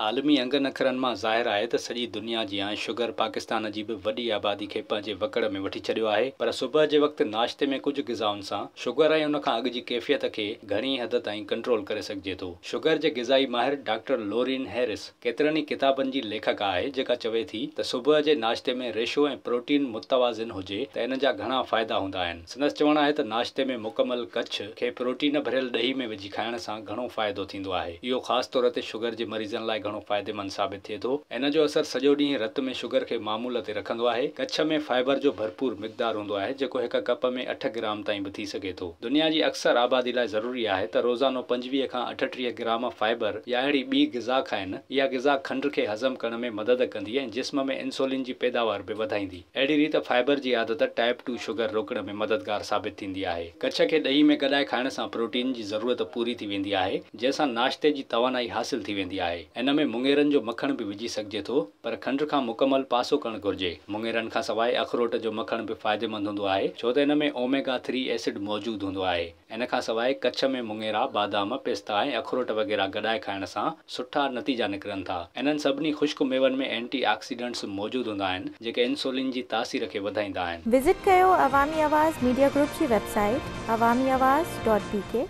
عالمي انگن اکرن مان ظاهر آهي ته سڄي دنيا جيان شگر پاڪستان جي به وڏي آبادي کي پنهنجي وڪڙ ۾ وٺي ڇڏيو آهي پر صبح جي وقت ناشتي ۾ ڪجهه غذائن سان شگر ۽ ان کان اڳ جي ڪيفيت کي گهڻي حد تائين ڪنٽرول ڪري سگهجي ٿو. شگر جي غذائي ماهر ڊاڪٽر لورين هيرس ڪيترن ئي ڪتابن جي ليکڪا آهي جيڪا چوي ٿي ته صبح جي ناشتي ۾ ريشو ۽ پروٽين متوازن هجي ته ان جا گهڻا فائدا هوندا آهن. سندس چوڻ آهي ته ناشتي ۾ مڪمل ڪڇ کي پروٽين ڀريل ڏهي ۾ وجهي کائڻ سان گهڻو فائدو ٿيندو آهي. اهو خاص طور تي شگر جي مريضن لاء گهڻو فائديمند ثابت ٿئي ٿو. ان جو اثر سڄو ڏينهن رت ۾ شگر کي معمول تي رکندو آهي. ڪڇ ۾ فائبر جو ڀرپور مقدار هوندو آهي جيڪو هڪ ڪپ ۾ اٺ گرام تائين به ٿي سگهي ٿو. دنيا جي اڪثر آبادي لاء ضروري آهي ته روزانو 25 کان 38 گرام فائبر يا اهڙي ٻي غذا کائن. اها غذا کنڊ کي هضم ڪرڻ ۾ مدد ڪندي ۽ جسم ۾ انسولين جي پيداوار به وڌائيندي. اهڙي ريت فائبر جي عادت ٽائپ ٽو شگر روڪڻ ۾ مددگار ثابت ٿيندي آهي. ڪڇ کي ڏهي ۾ گڏائي کائڻ سان پروٽين جي ضرورت پوري ٿي ويندي آهي، جنهن سان ناشتي جي توانائي حاصل ٿي ويندي آهي. ان ۾ مڱيرن جو مکڻ به وجهي سگهجي ٿو، پر کنڊ کان مڪمل پاسو ڪرڻ گهرجي. مڱيرن کان سواء اخروٽ جو مکڻ به فائديمند هوندو آهي، ڇو ته ان ۾ اوميگا ٿري ايسڊ موجود هوندو آهي. ان کان سواء ڪڇ ۾ مڱيرا، بادام، پستا ۽ اخروٽ وغيره گڏائي کائڻ سان سٺا نتيجا نڪرن ٿا. انهن سڀني خشڪ ميون ۾ اينٽي آڪسيڊنٽس موجود هوندا آهن، جيڪي انسولين جي تاثير کي وڌائيندا آهن. وزٽ ڪيو عوامي آواز ميڊيا گروپ جي website Awami Awaz dot B K.